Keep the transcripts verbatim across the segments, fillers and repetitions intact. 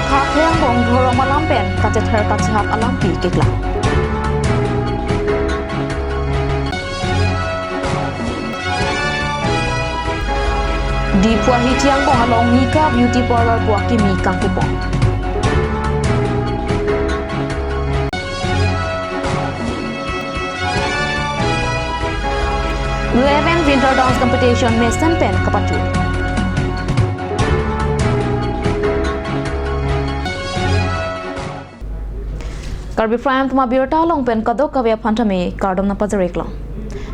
Khakhei angbong dhorom alam pen kachether kachehap alampi keklang. Diphu Ahiti angbong along Nika Beauty Parlour pu akimi kangkupon. Eleven Winter Dance Competition mesen pen kapachun. Karbi Prime Time abirta along pen kadokave aphan tame kardom nangpajir-ik long.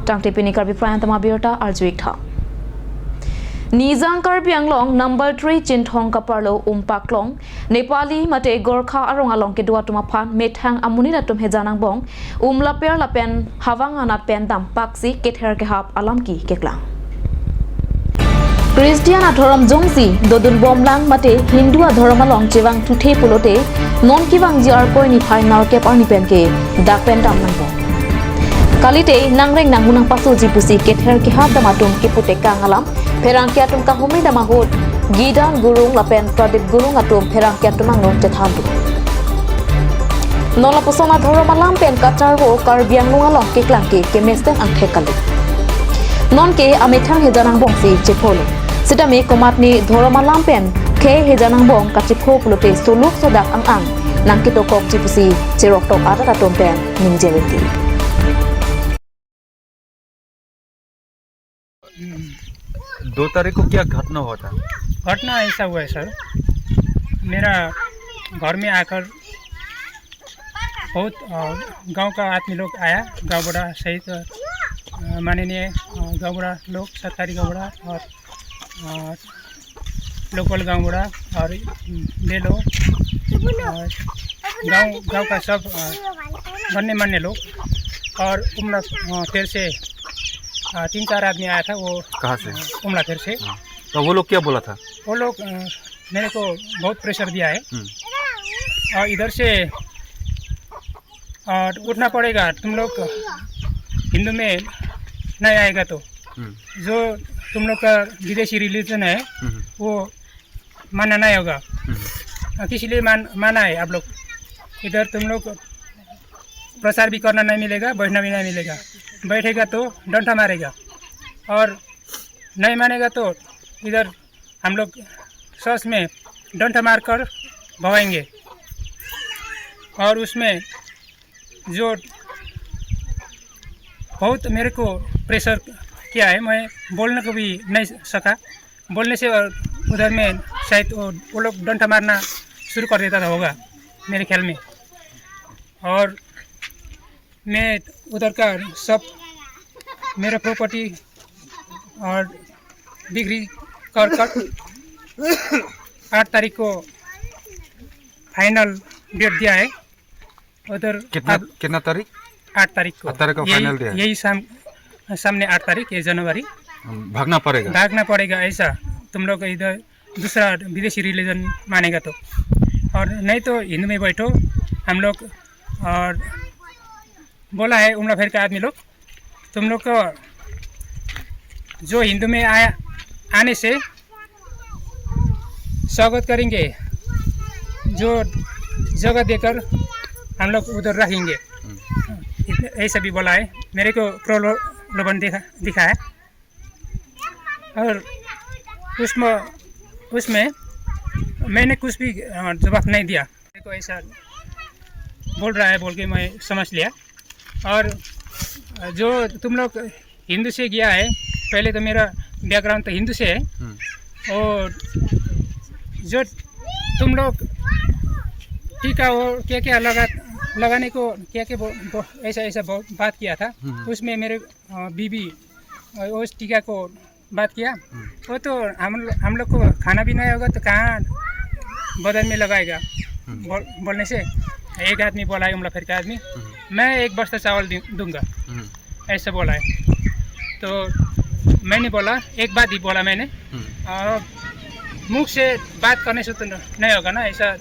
Tangte pini Karbi Prime Time abirta arju-ik tha. Nijang Karbi Anglong number three Chinthong kaparlo Umpak along Nepali mate Gorkha arong along kedo atum aphan methang amonit atum hejan angbong umlaper lapen havang anat pen dampak si kether kehap alamki keklang. Christian adhorom jongsi dodun bomlang mate Hindu adhorom along chevang thuthe pulote non kevangji Arkoi niphai nerkep arni pen ke dak pen dam nangbom. Kalite nangreng nangmu nangpasoji pusi kether kehap dam atum keputekang alam pherangke atum kahumri dam ahut Gidan Gurung lapen Pradip Gurung atum pherangke atum angno chethan do. Non lapuson adhorom alam pen kacharvo Karbi Anglong along keklang ke kemesen angthek kali. Non ke amethang hejan angbong si chepholo. Sitame komatne dhorom alam pen khei hejan angbong kachepho pulote soluk sodak ang-ang nangketokokji pusi cheroktok arat atum pen ningje-ik. दो तारीख को क्या घटना हुआ था? घटना ऐसा हुआ है सर, मेरा घर में आकर बहुत अ, गांव का आदमी लोग आया, गांव बूढ़ा सहित अ, माननीय अ, गांव बूढ़ा लोग, सरकारी गांव बूढ़ा और अ, लोकल गांव बूढ़ा और बेलो और गांव गांव का सब अ, गणमान्य लोग और उमला अ, फिर से अ, तीन चार आदमी आया था, वो कहाँ से? अ, उमला फिर से। हाँ। तो वो लोग क्या बोला था? वो लोग अ, मेरे को बहुत प्रेशर दिया है हम्म। और इधर से और उठना पड़ेगा, तुम लोग हिंदू में नहीं आएगा तो हम्म। जो तुम लोग का विदेशी रिलीजन है हम्म। वो मानना नहीं होगा। हम्म। अ, किस लिए मान माना है आप लोग? इधर तुम लोग प्रचार भी करना नहीं मिलेगा, बैठना भी नहीं मिलेगा। बैठेगा तो डंडा मारेगा और नहीं मानेगा तो इधर हम लोग सच में डंडा मारकर भगाएंगे। और उसमें जो बहुत मेरे को प्रेशर किया है, मैं बोलने को भी नहीं सका। बोलने से और उधर में शायद वो, वो लोग डंडा मारना शुरू कर देता था होगा मेरे ख्याल में। और मैं उधर का सब मेरा प्रॉपर्टी और बिक्री कर कर आठ तारीख को फाइनल डेट दिया है। उधर कितना आप कितना तारीख? आठ तारीख को आठ तारीख को यही- फाइनल दिया है। यही साम, सामने आठ तारीख, ये जनवरी हम भागना पड़ेगा। भागना पड़ेगा ऐसा, तुम लोग इधर दूसरा विदेशी रिलीजन मानेगा तो। और नहीं तो हिंदू में बैठो, हम लोग और बोला है उमला फेर का आदमी लोग, तुम लोग को जो हिंदू में आया आने से स्वागत करेंगे, जो जगह देकर हम लोग उधर रहेंगे। इतने ऐसा भी बोला है, मेरे को प्रलोभन दिखा दिखा है। और उसमें उसमें मैंने कुछ भी अ, जवाब नहीं दिया। मेरे को ऐसा बोल रहा है बोल के मैं समझ लिया। और जो तुम लोग हिंदू से गया है, पहले तो मेरा बैकग्राउंड तो हिंदू से है। हम्म। और जो तुम लोग टीका और क्या क्या लगा लगाने को क्या क्या बो, बो, ऐसा ऐसा बो, बात किया था। हम्म। उसमें मेरे अ, बीबी अ, उस टीका को बात किया। वो तो हम हम लोग को खाना भी नहीं होगा तो कहाँ बदन में लगाएगा? बोल, बोलने से एक आदमी बोला है, उमला फेर का आदमी, मैं एक बस्ता चावल दि- दूंगा, हम्म। ऐसा बोला है। तो मैंने बोला, एक बात ही बोला मैंने, हम्म। आ, मुख से बात करने से तो न- नहीं होगा ना, ऐसा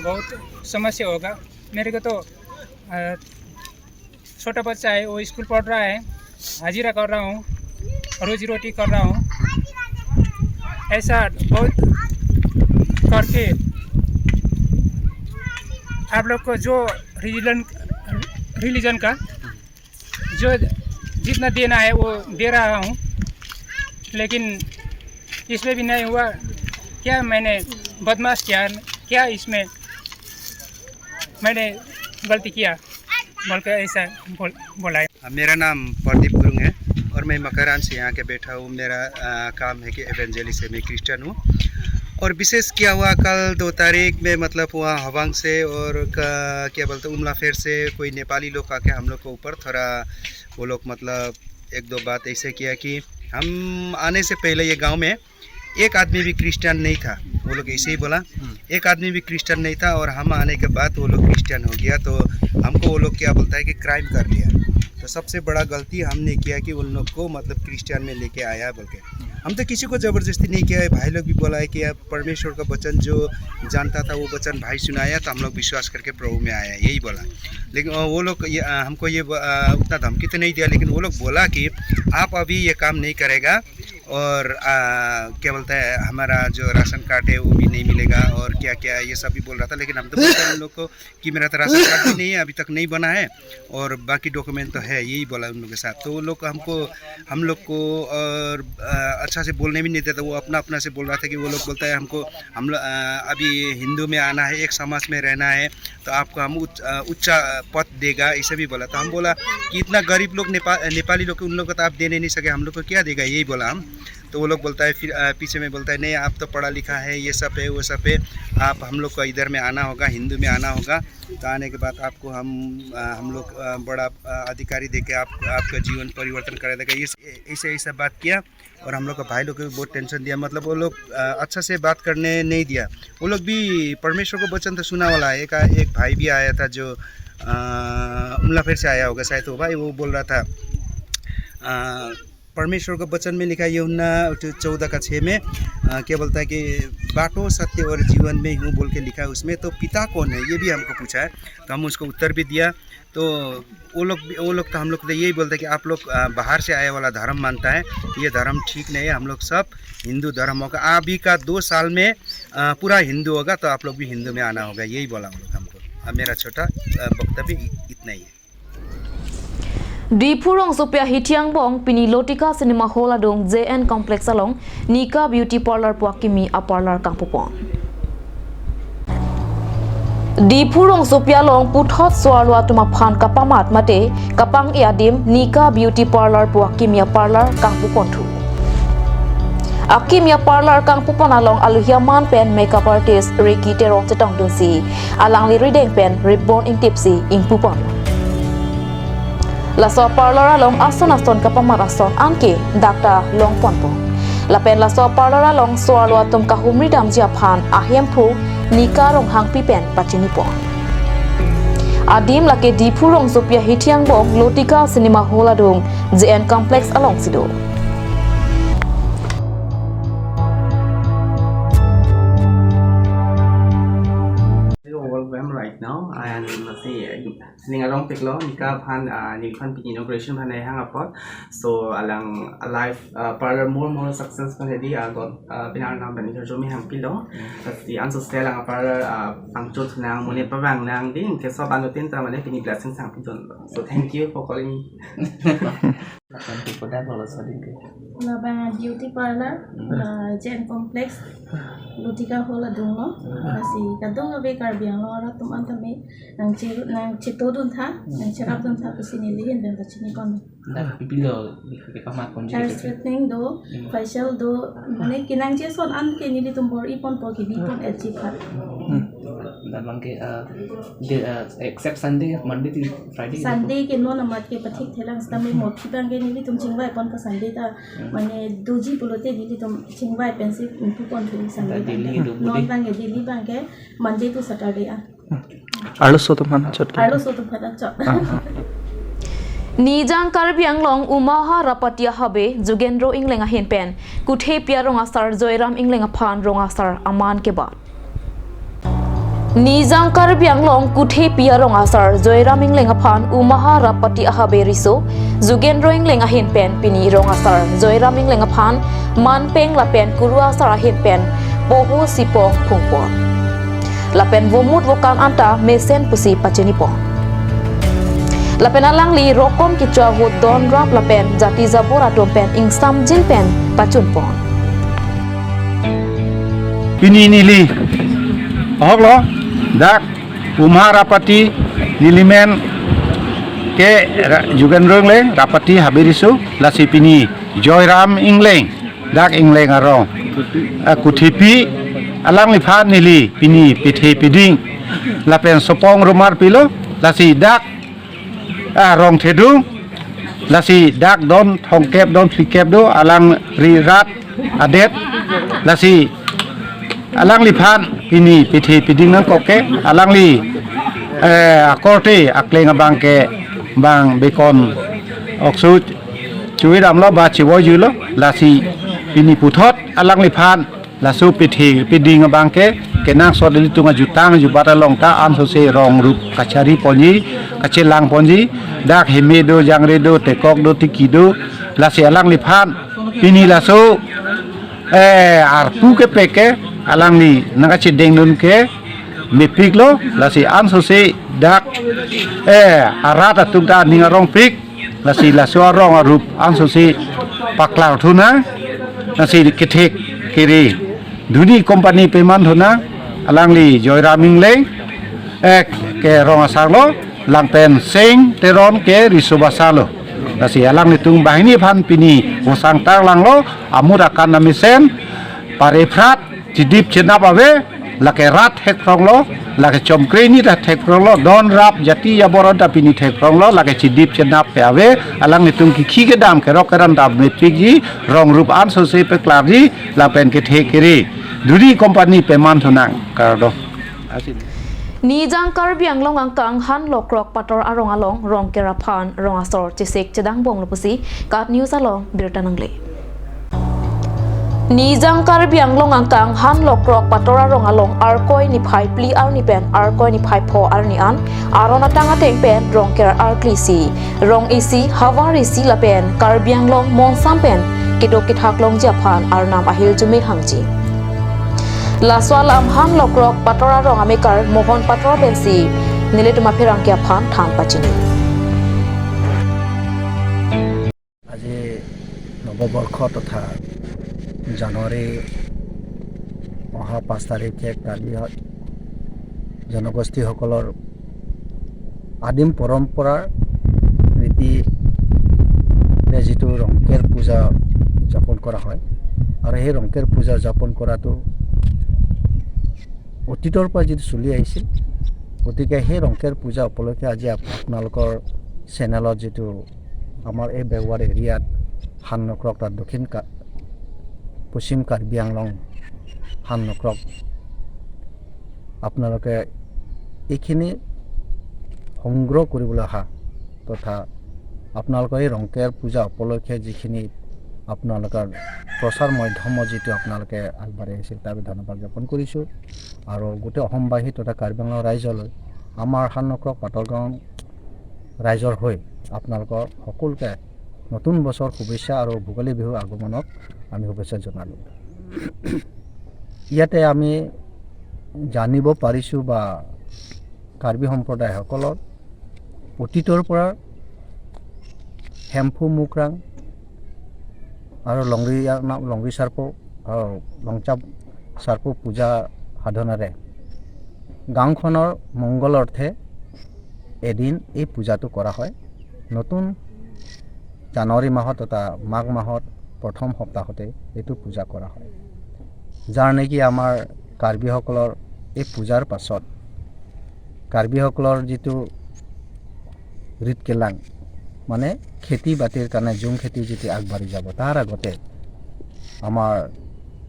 बहुत समस्या होगा। मेरे को तो आ, छोटा बच्चा है, वो स्कूल पढ़ रहा है, हाजिरा कर रहा हूँ, रोजी रोटी कर रहा हूँ, ऐसा बहुत करके आप लोग को जो रिलीजन रिलीजन का जो जितना देना है वो दे रहा हूँ, लेकिन इसमें भी नहीं हुआ। क्या मैंने बदमाश किया? क्या इसमें मैंने गलती किया? बोल के ऐसा बोल बोला है। मेरा नाम प्रदीप गुरुंग है और मैं मकारान से यहाँ के बैठा हूँ। मेरा आ, काम है कि एवेंजलिस्ट है, मैं क्रिश्चियन हूँ। और विशेष क्या हुआ, कल दो तारीख में, मतलब, वहाँ हवांग से और का, क्या बोलते, उमलाफेर से कोई नेपाली लोग आके हम लोग के ऊपर थोड़ा, वो लोग, मतलब, एक दो बात ऐसे किया कि हम आने से पहले ये गांव में एक आदमी भी क्रिश्चियन नहीं था, वो लोग ऐसे ही बोला। एक आदमी भी क्रिश्चियन नहीं था और हम आने के बाद वो लोग क्रिश्चियन हो गया। तो हमको वो लोग, क्या बोलता है कि, क्राइम कर दिया। तो सबसे बड़ा गलती हमने किया कि उन लोग को, मतलब, क्रिश्चियन में लेके आया बोल के। हम तो किसी को ज़बरदस्ती नहीं किया है। भाई लोग भी बोला है कि आप परमेश्वर का वचन जो जानता था, वो वचन भाई सुनाया, तो हम लोग विश्वास करके प्रभु में आया, यही बोला। लेकिन अ, वो लोग ये, अ, हमको ये ब- अ, उतना धमकी तो नहीं दिया, लेकिन वो लोग बोला कि आप अभी ये काम नहीं करेगा और आ, क्या बोलता है, हमारा जो राशन कार्ड है वो भी नहीं मिलेगा और क्या क्या ये सब भी बोल रहा था। लेकिन हम तो बोलते हैं उन लोग को कि मेरा तो राशन कार्ड भी नहीं है, अभी तक नहीं बना है और बाकी डॉक्यूमेंट तो है, यही बोला उन लोग के साथ। तो वो लोग हमको, हम लोग को और आ, अच्छा से बोलने भी नहीं देता। वो अपना अपना से बोल रहा था कि वो लोग बोलता है हमको, हम लोग आ, अभी हिंदू में आना है, एक समाज में रहना है, तो आपको हम उच्च, आ, उच्च पद देगा, ऐसे भी बोला। तो हम बोला कि इतना गरीब लोग नेपा, नेपाली लोग के, उन लोग को तो आप देने नहीं सके, हम लोग को क्या देगा, यही बोला हम। तो वो लोग बोलता है फिर आ, पीछे में बोलता है, नहीं, आप तो पढ़ा लिखा है, ये सब है, वो सब है, आप हम लोग को इधर में आना होगा, हिंदू में आना होगा। तो आने के बाद आपको हम आ, हम लोग आ, बड़ा आ, अधिकारी देके आप आपका जीवन परिवर्तन करा देगा, ये ऐसे ऐसा बात किया। और हम लोग का भाई लोग को भी बहुत टेंशन दिया, मतलब, वो लोग आ, अच्छा से बात करने नहीं दिया। वो लोग भी परमेश्वर का वचन तो सुना वाला है। एक एक भाई भी आया था जो आ, उमलाफेर से आया होगा शायद, वो भाई वो बोल रहा था आ, परमेश्वर का वचन में लिखा है, यूहन्ना चौदह का छः में आ, क्या बोलता है कि बाटो, सत्य और जीवन मैं हूँ बोल के लिखा है उसमें। तो पिता कौन है, ये भी हमको पूछा है, तो हम उसको उत्तर भी दिया। तो वो लोग भी, वो लोग तो हम लोग को तो यही बोलते हैं कि आप लोग आ, बाहर से आया वाला धर्म मानता है, ये धर्म ठीक नहीं है, हम लोग सब हिंदू धर्म होगा, अभी का दो साल में आ, पूरा हिंदू होगा, तो आप लोग भी हिंदू में आना होगा, यही बोला वो लोग हमको। अब मेरा छोटा आ, वक्तव्य इ- इतना ही है। Diphu rongsopi ahithi angbong pini Lotika Cinema Hall adung J N Complex along Nika Beauty Parlour pu akimi a parlour kangpupon. Diphu rongsopi along puthot so-arlo atum aphan kapamat mate kapang-e adim Nika Beauty Parlour pu akimi a parlour kangpuponthu. Akimi a parlour kangpupon along aluhi aman pen makeup artist Ricky Teron chetongdunsi alangli rideng pen ribbon ingtipsi ingpupon. Laso parlour along ason ason kapamat ason anke dak ta longponpo. Lapen laso parlour along so-arlo atum kahumri damji aphan ahemphu Nika Ronghangpi pen pachinipon. Adim lake Diphu rongsopi ahithi angbong Lotika Cinema Hall adung J N Complex alongsi do. Overwhelmed right now and masih sining arong piklo Nika aphan, ah, neliphan pini inauguration aphan nai hang apot. So alang a life, ah, parlor more more success aphan hedi, ah, God, ah, pinar nam pen jomi hangpilo. Pasi anso sel ang parlor, ah, pangchot nang mune pavang nang ding ke sob anuttin ta mane pini blessing hangpidun. So thank you for calling me. Akan tu pada kalau sadin ke. Labang beauty parlor, uh, J N Complex, Lotika Hall adung lo. Lasi kadung ave Karbi Anglong arat atum an tame nangche nangchetodun tha, nangcherapdun tha pusi neli ahin pen pachinipon. Dak pipilo ke pamat pon Hair straightening do, facial do, mane kenangji ason an ke nelitum bor-iponpo, kebiponji aphan. Dan bang ke, ah, de, ah, except Sunday, Monday to Friday. Sunday ke non amat ke pathik thelang sitame mothi bang ke nelitum chingvaiponpo Sunday ta, mane doji pulote nelitum chingvai pensi ingpuponthu Sunday. Daily do Non bang ke daily bang ke Monday to Saturday a. Arloso atum aphan chot ke. Arloso atum aphan chot. Nijang Karbi Anglong Umahar Rapati ahabe Jugendro Engleng ahin pen Kuthepi arong asar Joyram Engleng aphan rong asar aman kebat. Nijang Karbi Anglong Kuthepi arong asar Joyram Engleng aphan Umahar Rapati ahabe riso Jugendro Engleng ahin pen pini rong asar Joyram Engleng aphan manpeng lapen kuru asar ahin pen poho sipong phungpon. lapen vomut vokan anta mesen pusi pachinipon. Lapen alangli rokom kecho ahut don rap lapen jati jabor atum pen ingsamjin pen pachunpon. Pini neli ahok lo, dak Umha Rapati, neli men ke Ra-, Jugendro Ingleng, Rapati habe riso, lasi pini Joyram Ingleng, dak Ingleng arong, eh, Kuthepi, alangliphan neli pini pithe piding lapen sopong rumar pilo, lasi dak, ah, rong thedung, lasi dak don thomkep don phlikep do, alangli rat adet, lasi alangliphan pini pithe piding nangkok ke, alangli, eh, akorte akleng abang ke bang bekon oksu chuidamlo ba chivoijuilo, lasi pini puthot alangliphan laso pithe piding abang ke kenangsot ilitum ajutang ajubat along ta ansose rong rup kachari ponji, kachelang ponji, dak heme do, jangre do, tekok do, tiki do, lasi alangliphan pini laso, eh, arpu kepek ke alangli nangkachedengdun ke mepiklo, lasi ansose dak, eh, arat atum ta aning arongpik, lasi laso arong arup ansose paklar thunang, lasi kethek kere Dhoni Company peman thunang, alangli Joyram Ingleng, eh, ke rong asarlo, lapen Seng Teron ke riso basa lo. Lasi alanglitum banghini aphan pini osang tarlanglo, amut akan amesen, pare phrat, chidip chenap ave, lake rat thekphronglo, lake chomkre ni ta thekphronglo, don rap jati jabor anta pini thekphronglo, lake chidip chenap pe ave, alanglitum kikhi kedam kerok keran ta mepikji, rong rup ansose peklarji, lapen kethek kere Dhoni Company peman thunang, kardom. Asin. Nijang Karbi Anglong angkang Han Lokrok Pator arong along Rongker aphan rong asor chesik chedangbomlo pusi KAT News along birta nangle. Nijang Karbi Anglong angkang Han Lokrok Pator arong along Arkoi niphai phli arni pen Arkoi niphai pho arni an aron atang ateng pen Rongker arkli isi, rong isi, havar isi lapen Karbi Anglong monsam pen keduk kethak longji aphan arnam ahirjume hangji. Laso alam Han Lokrok Pator arong amekar Mohon Pator pensi nelitum apherangke aphan than pachini. আজি নৱবৰ্ষ তথা জানুৱাৰী অহা পাঁচ তাৰিখে কাৰ্বি জনগোষ্ঠীসকলৰ আদিম পৰম্পৰাৰ ৰীতিৰে যিটো ৰংকেৰ পূজা উদযাপন কৰা হয় আৰু সেই ৰংকেৰ পূজা উদযাপন কৰাটো অতীতৰ পৰা যিটো চলি আহিছিল, গতিকে সেই ৰংকেৰ পূজা উপলক্ষে আজি আপ-, আপোনালোকৰ চেনেলত যিটো আমাৰ এই বেগৱাৰ এৰিয়াত হান নক্ৰক তাত দক্ষিণ কা-, পশ্চিম কাৰ্বি আংলং হান নক্ৰক আপোনালোকে এইখিনি সংগ্ৰহ কৰিবলৈ অহা তথা আপোনালোকৰ এই ৰংকেৰ পূজা উপলক্ষে যিখিনি আপোনালোকৰ প্ৰচাৰ মাধ্যমত যিটো আপোনালোকে আগবাঢ়ি আহিছিল, তাৰ বাবে ধন্যবাদ জ্ঞাপন কৰিছোঁ। আৰু গোটেই অসমবাসী তথা কাৰ্বি আংলং ৰাইজলৈ আমাৰ হান নক্ৰক পাতলগাঁও ৰাইজৰ হৈ আপোনালোকৰ সকলোকে নতুন বছৰ শুভেচ্ছা আৰু ভোগালী বিহুৰ আগমনক আমি শুভেচ্ছা জনালোঁ। ইয়াতে আমি জানিব পাৰিছোঁ বা কাৰ্বি সম্প্ৰদায়সকলৰ অতীতৰ পৰা হেম্ফু মুকৰাং আৰু লংৰি, লংৰি চাৰ্পো আৰু লংচাপ চাৰ্পো পূজা সাধনাৰে গাঁওখনৰ মংগল অৰ্থে এদিন এই পূজাটো কৰা হয়। নতুন জানুৱাৰী মাহত তথা মাঘ মাহত প্ৰথম সপ্তাহতে এইটো পূজা কৰা হয়, যাৰ নেকি আমাৰ কাৰ্বিসকলৰ এই পূজাৰ পাছত কাৰ্বিসকলৰ যিটো ৰিত কেলাং, মানে খেতি বাতিৰ কাৰণে জুম খেতি যেতিয়া আগবাঢ়ি যাব, তাৰ আগতে আমাৰ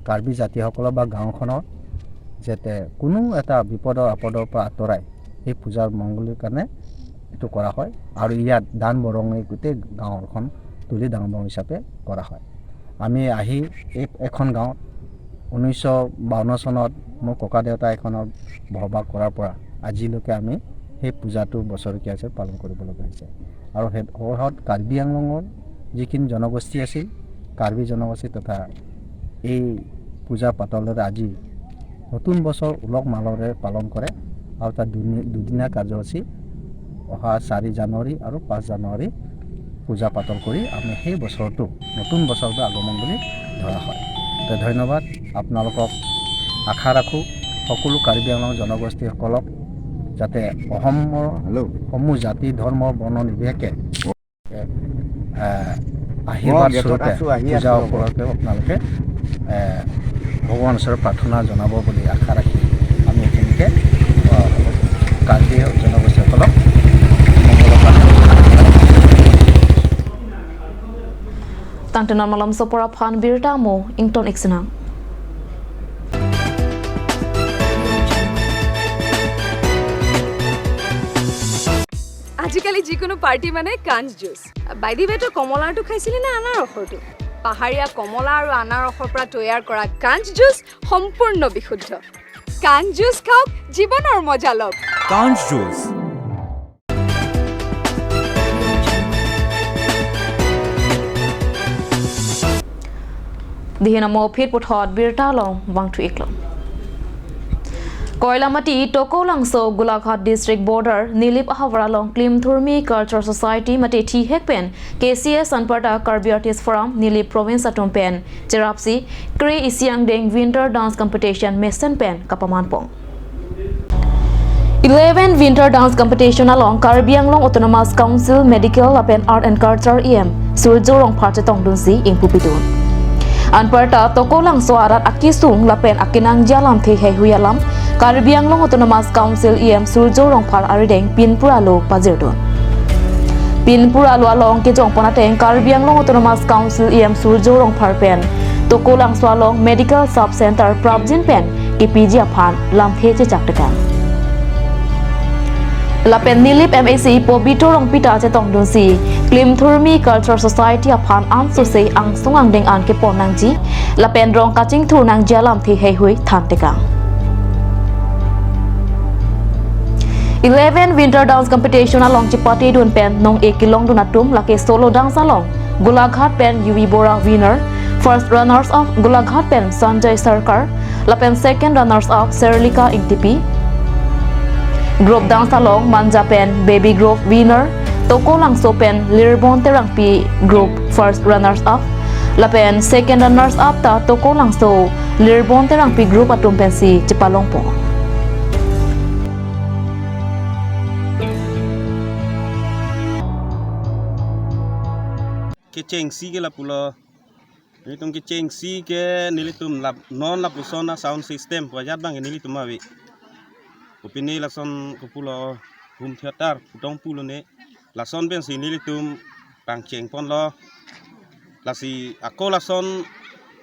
কাৰ্বি জাতিসকলৰ বা গাঁওখনৰ যাতে কোনো এটা বিপদৰ আপদৰ পৰা আঁতৰাই সেই পূজাৰ মংগলৰ কাৰণে এইটো কৰা হয়। আৰু ইয়াত দান বৰঙণি গোটেই গাঁওখন তুলি ডাঙৰ বৰঙণি হিচাপে কৰা হয়। আমি আহি এই এখন গাঁৱত ঊনৈছশ বাৱন্ন চনত মোৰ ককা দেউতা এখনৰ বসবাস কৰাৰ পৰা আজিলৈকে আমি সেই পূজাটো বছৰেকীয়া হিচাপে পালন কৰিবলগীয়া হৈছে। আৰু সেই অৰ্হত কাৰ্বি আংলঙৰ যিখিনি জনগোষ্ঠী আছিল, কাৰ্বি জনগোষ্ঠী তথা এই পূজা পাতলৰে আজি নতুন বছৰ উলগ মালহেৰে পালন কৰে আৰু তাৰ দুনি-, দুদিনীয়া কাৰ্যসূচী অহা চাৰি জানুৱাৰী আৰু পাঁচ জানুৱাৰী পূজা পাতল কৰি আমি সেই বছৰটো নতুন বছৰটো আগমন বুলি ধৰা হয়। তে ধন্যবাদ আপোনালোকক। আশা ৰাখোঁ সকলো কাৰ্বি আংলং জনগোষ্ঠীসকলক যাতে অসমৰ হেল্ল'। সমূহ জাতি, ধৰ্ম, বৰ্ণ নিৰ্বিশেষে, এ, আশীৰ্বাদ মই গেটত স্বৰূপে আছো, আহি পূজা আছো, ৰ'ব। উপলক্ষে আপোনালোকে, এ, ভগৱানৰ ওচৰত প্ৰাৰ্থনা জনাব বুলি আশা ৰাখি আমি এইখিনিকে, আ, কাৰ্বি জনগোষ্ঠীসকলক মংগল কামনা জনাইছোঁ। Tangte non malomso apor aphan birta mo ington ik sinang. আজিকালি যিকোনো পাৰ্টি মানে কাঞ্চ জুচ। বাই দি ৱে, তই কমলাৰটো খাইছিলি নে আনাৰসৰটো? পাহাৰীয়া কমলা আৰু আনাৰসৰ পৰা তৈয়াৰ কৰা কাঞ্চ জুচ সম্পূৰ্ণ বিশুদ্ধ। কাঞ্চ জুচ খাওক, জীৱনৰ মজা লওক। কাঞ্চ juice. Dihin amo phit puthot birta along vangthu iklo. Koilamati Tokolangso Golaghat District Border Nilip ahavar along Klimthurmi Culture Society mate thihek pen K C S anparta Karbi Artist Forum Nilip Province atum pen cherapsi kre-isi angdeng Winter Dance Competition mesen pen kapamanpon. Eleven Winter Dance Competition along Karbi Anglong Autonomous Council Medical lapen Art and Culture E M Surjo Rongphar chetongdunsi ingpupidun. Anparta Tokolangso arat akesung lapen akenangji alamthe heihui alam Karbi Anglong Autonomous Council E M Surjo Rongphar arideng pinpur alo pajirdun. Pinpur alo along kejongpon ateng Karbi Anglong Autonomous Council E M Surjo Rongphar pen Tokolangso along Medical Sub Center prapjin pen kepiji aphan lamthe chechak tekang. Lapen Nilip M A C Pobitro Rongpi ta chetongdunsi Klimthurmi Culture Society aphan ansose angsong angdeng an kepon nangji lapen rong kachingthur nangji alamthe heihui than tekang. Eleven Winter Dance Competition along chepatedun pen nong-e kelongdun atum lake solo dance along Golaghat pen U V Bora winner, first runners up Golaghat pen Sanjay Sarkar, lapen second runners up Serlika Ingtipi. Group dance along Manja pen Baby Group winner Tokolangso pen Lirbon Terangpi group first runners up, lapen second runners up ta Tokolangso Lirbon Terangpi group atum pensi chepalongpo. Kechengsi ke lapulo. Nelitum kechengsi ke nelitum lap-, non lapuson a-sound system pu ajat abang ke nelitum ave. Kopine lason kopulo home theater putong pulo ne. Lason pensi nelitum pangchengponlo. Lasi ako lason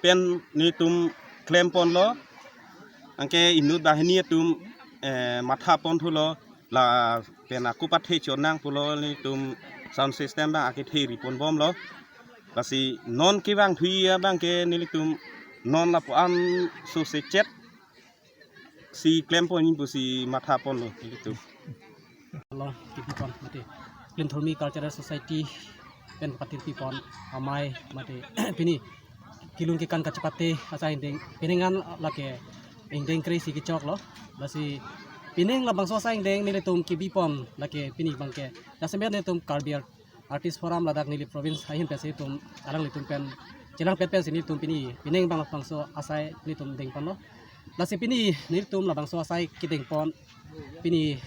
pen nelitum klemponlo. Anke inut banghini atum, eh, mathaponthulo. Lapen ako pathe chonang pulo nelitum sound system abang akethe riponbomlo. Lasi non kevangthui abang ke nelitum non lapu-an sose chet si klemponji pusi mathaponlo nelitum. Along kepipon mate Klimthurmi Cultural Society pen patirpipon amei mate pini kelun kekan kachepate asai angdeng pining an lake angdeng kre-isi kechoklo. Lasi pining labangso asai angdeng nelitum kebipon lake pini abang ke jasemet nelitum Karbi Artist Forum ladak Nilip Province ahin pensi nelitum alanglitum pen chelangpet pensi nelitum pini pining abang labangso asai nelitum dengponlo. Lasi pini nelitum labangso asai kedengpon pini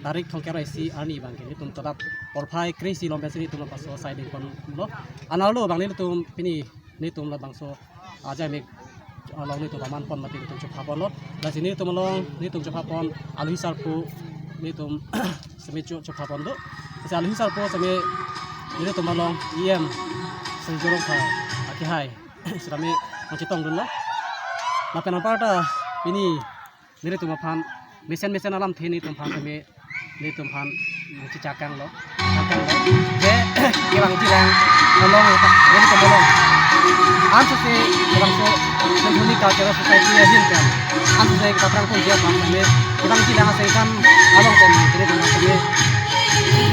tarik thomkep ra isi arni abang ke nelitum todap porphai kre-isi along pensi nelitum labangso asai dengponlo. Anarlo abang nelitum pini nelitum labangso ajai mek along nelitum pamanpon mate nelitum chophaponlo. Lasi nelitum along nelitum chophapon alohi sarpo nelitum seme cho-, chophapon do. Lasi alohi sarpo seme nelitum along E M Surjo Rongphar akehai sitame nangchetongdunlo. Lapen anparta pini nelitum aphan mesen mesen alamthe nelitum aphan seme nelitum aphan nangchechakanglo. Chakanglo. Je kevangjilang along nelitum along ansose labangso Klimthurmi Cultural Society ahin pen ansose kaprang pon dia aphan seme kevangjilang asai kam along pen nelitum aphan seme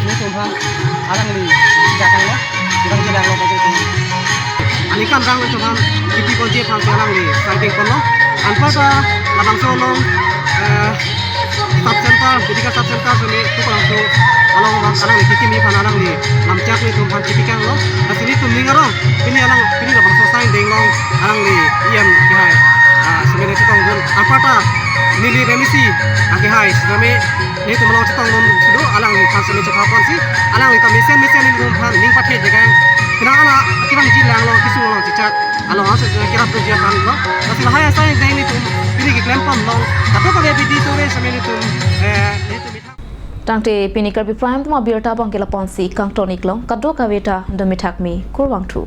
nelitum aphan alangli chechakanglo. Kevangjilang along pen nelitum aningkanrang nelitum aphan kepiponji aphan si alangli sai dengponlo. Anparta labangso along, eh, sub center, Bidikar sub center seme tu labangso along alangli kekimi aphan alangli lamchak nelitum aphan kepikanglo. Lasi nelitum ning arong, pini alang, pini labangso asai deng along alangli E M akehai, ah, seme neli chetongdun. Anparta neli remisi akehai seme nelitum along chetongdun si do, alangliphan seme chokha ponsi alangli ta mesen mesen nelitum aphan ning pathe jekang. Penang ana kevangji lang along, kesung along chechak along aso kerap doji aphanlo. Lasi lahai asai deng nelitum pini keklem ponlong. Kadokave abidi sore seme nelitum, eh, nelitum ithak. Tangte pini Karbi Prime Time abirta abang ke lapu-ansi kangton-iklong, kadokave ta domithak me kurvangthu.